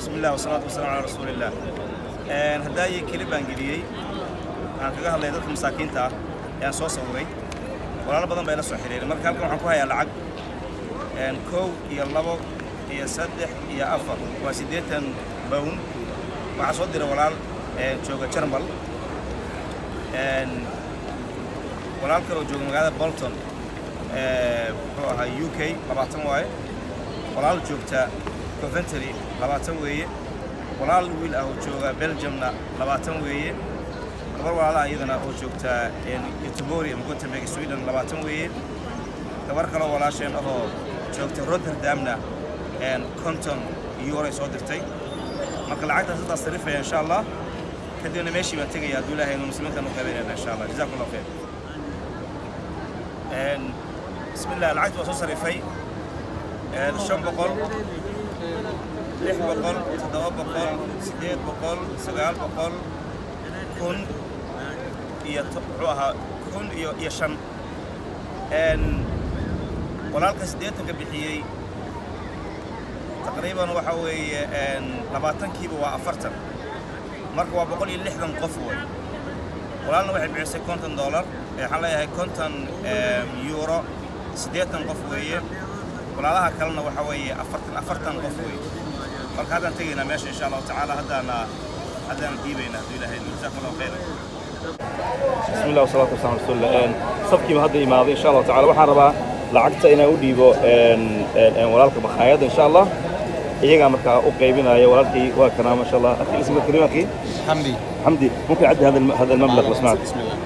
بسم الله والصلاة والسلام على رسول الله. Hadaayi clip baan geliyey, waxaan kaga hadlay dadka masaakiinta ah ee aan soo sawiray. Walaalo badan baa ila soo xiriiray. Marka halkan waxaan ku hayaa lacag, kow iyo labo iyo saddex iyo afar, waa 80 pound. Waxaa soo diray walaal jooga Jarmal, walaal kale oo jooga magaalada Bolton, muxuu ahaa, UK, 20 waaye. Walaal joogta Coventry, 20 weeye. Walaal wiil ah oo jooga Belgiumna 20 weeye. Gabar walaalaha iyadana oo joogta Göteborg ama Gothenburg, Sweden, 20 weeye. Gabar kaloo walaasheen ahoo joogta Rotterdamna 50 euro ay soo dirtay. Marka lacagtaas haddaa sarifaya, insha Allah, kadibna meeshii baan tegaya hadduu Ilaahay inu muslimiintaan u qaybinayna, insha Allah. Jazakum Allah khayr. Bismillah, lacagta waa soo sarifay: 500, 600, 700, 800, 900, 1000 iyo muxuu ahaa, 1000 iyo shan. Walaalka 80-ka bixiyey taqriiban waxa weeye 20-kiiba waa 40, marka waa 160 qof wey. Walaalna waxay bixisay $50, waxaan leeyahay 50 euro, 80 qof weeye. Walaalaha kalena waxa weeye 40 40 qof weeye. Marka haddaan tegaynaa meesha, insha Allahu tacaala, haddaan dhiibaynaa hadduu Ilaahay idmo. Jazakum Allahu khayran. بسم الله والصلاة والسلام على رسول الله. Safkiiba hadda imaaday, insha Allahu tacaala. Waxaan rabaa lacagta inaan u dhiibo walaalka makhaayadda, insha Allah, iyagaa markaa u qaybinaya. Walaalkii waa kanaa, ما شاء الله. أخي، اسمك الكريم أخي؟ حمدي. حمدي، ممكن عدي هذا المبلغ لو سمحت؟ بسم الله،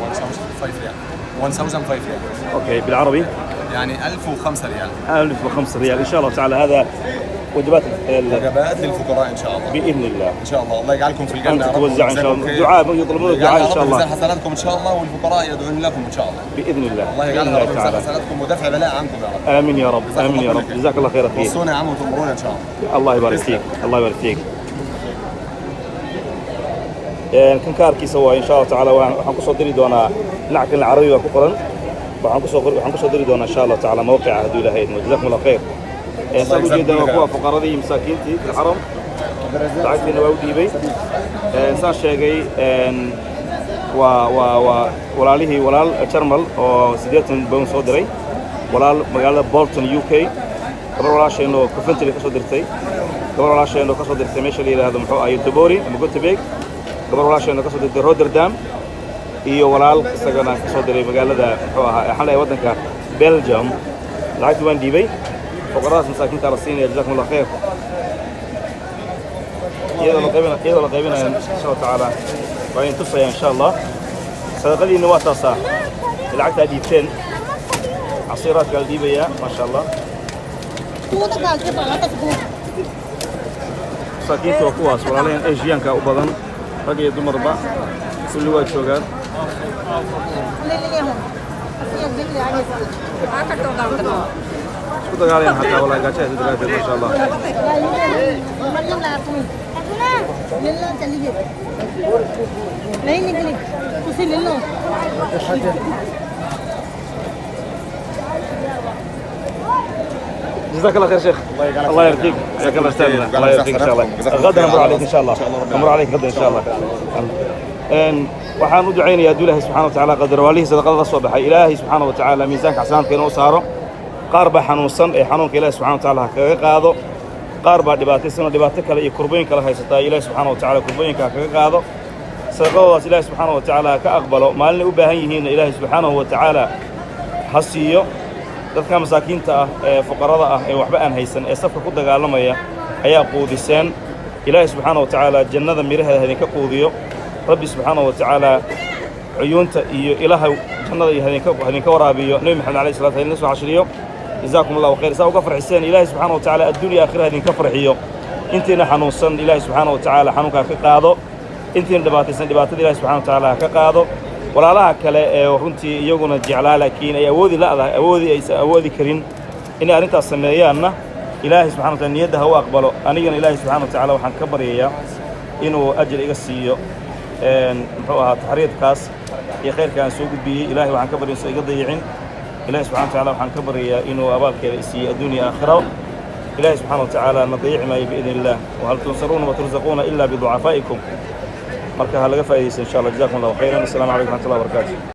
1005 ريال، 1005 ريال. okay، بالعربي؟ يعني 1005 ريال. 1005 ريال ان شاء الله تعالى. هذا وجبات وجبات للفقراء ان شاء الله. باذن الله. ان شاء الله، الله يجعلكم في الجنه أنت يا رب. توزع إن شاء ويجزاكم الله. خير. دعاء، يطلبون الدعاء إن شاء ويجعلها رب الله. ميزان حسناتكم ان شاء الله، والفقراء يدعون لكم ان شاء الله. باذن الله. الله باذن يجعلها الله رب ميزان تعالى. حسناتكم ودفع بلاء عنكم يا رب. امين يا رب. جزاك امين الله يا كل رب. خير. جزاك الله خير اخي. وصونا يا عم وتأمرونا ان شاء الله. الله يبارك تسلم. فيك، الله يبارك فيك. Kan kaarkiisa waa, insha Allah tacaala, waxaan kusoo diri doonaa dhinaca kan carabi baa ku qoran. Waxaan kusoo diri doonaa, insha Allah tacaala, mawqica hadduu Ilaahay idmo. Jazakum Allah khayr. Saad ujeedaan, waa kuwa fuqaradii iyo masaakiintii fi lxaram. Lacagtiina waa u dhiibay. Saan sheegay, waa walaalihii: walaal Jarmal oo 80 pound soo diray, walaal magaalada Bolton, UK, gabar walaasheen oo Coventry ka soo dirtay, gabar walaasheen oo ka soo dirtay meesha la yidhaahdo, muxuu ahay, Göteborg ama Gothenburg, gabar walaasheen oo ka soo dirtay Rotterdam, iyo walaal isagana ka soo diray magaalada, muxuu ahaa, waxaan leeyahay waddanka Belgium. Lacagtii waan dhiibay, fuqaradaas masaakiinta la siinaya. Jazakum Allah khayr. Iyadoo la qaybinaya, insha Allah tacaala, waa idin tusaya, insha Allah. Sadaqadiinna waa taasaa, lacagtaa dhiibteen. Casiiraadka la dhiibayaa, maasha Allah. ਤੂੰ ਤਾਂ ਗੱਲ ਤੇ ਪਾਲਾ ਤੱਕ ਤੂੰ। Masaakiinta waa kuwaas, walaalaheen Asiyaanka u badan, rag iyo dumarba kulli waa joogaan. ਲੈ ਲਈਏ ਹੁਣ ਅਸੀਂ ਅੱਗੇ ਵੀ ਲਿਆਂਗੇ। ਆ ਕੱਟੋ ਕੰਮ। Isku dagaalayaan xataa, walaa gaajo haysa daraaddeed, maasha Allah. Maryam, ਲੈ ਤੂੰ ਲੈ ਲਾ, ਚੱਲੀਏ। ਨਹੀਂ ਨਿਕਲੀ, ਤੁਸੀਂ ਲੈ ਲਓ। جزاك الله خير شيخ. الله يجعلك الله في يرضيك. الجنة. جزاك الله جزاكم استاذنا. خير. الله يرضيك ان شاء الله. جزاكم غدا خير. نمر عليك ان شاء الله. إن شاء الله رب نمر عليك غدا ان شاء الله. Waxaan u ducaynayaa hadduu Ilaahay subxaana wa tacaala qadaro waalihii sadaqada la soo baxay, Ilaahay subxaana wa tacaala miisaanka xasanaadka inuu saaro. Qaar baa xanuunsan ee xanuunka Ilaahay subxana wa tacaala ha kaga qaado. Qaar baa dhibaataysan oo dhibaato kale iyo kurbooyin kale haysataa, Ilaahay subxaana wa tacaala kurbooyinka ha kaga qaado. Sadaqadoodaas Ilaahay subxaana wa tacaala ha ka aqbalo. Maalinay u baahan yihiinna Ilaahay subxaanahu wa tacaala ha siiyo. Dadka masaakiinta ah ee fuqarada ah ee waxba aan haysan ee safka ku dagaalamaya ayaa quudiseen. Ilaahay subxaana wa tacaala jannada miraheeda ha idinka quudiyo. Rabbi subxaana wa tacaala cuyuunta iyo ilaha jannada iyo hadinka waraabiyo. Nebi Maxamed alayhi salatu idinla soo xashriyo. Jazaakum Allahu khayr. Saa uga farxiseen, Ilaahay subxaana wa tacaala adduun iyo aakhira idinka farxiyo. Intiina xanuunsan, Ilaahay subxaana wa tacaala xanuunka ha ka qaado. Intiina dhibaataysan, dhibaatada Ilaahay subxana wa tacaala ha ka qaado. Walaalaha kale ee runtii iyaguna jeclaa laakiin ay awoodi la'dahay, awoodi aysan awoodi karin inay arrintaas sameeyaanna, Ilaahay subxana wa taala niyadda ha u aqbalo. Anigana Ilaahay subxana wa tacaala waxaan ka baryayaa inuu ajir iga siiyo, muxuu ahaa, taxriidkaas iyo khayrka aan soo gudbiyey. Ilaahay waxaan ka barya inuusan iga dayicin. Ilaahi subxana wa tacaala waxaan ka baryayaa inuu abaalkeeda isiiyo adduun iyo aakhiro. Ilaahi subxaana wa tacaala na dayici maayo biidni illaah. وهل تنصرون وترزقون إلا بضعفائكم. Marka ha laga faa'iidaysto, insha Allah. Jazakum Allahu khayran. Assalaamu calaykum waraxmatullahi wabarakaatu.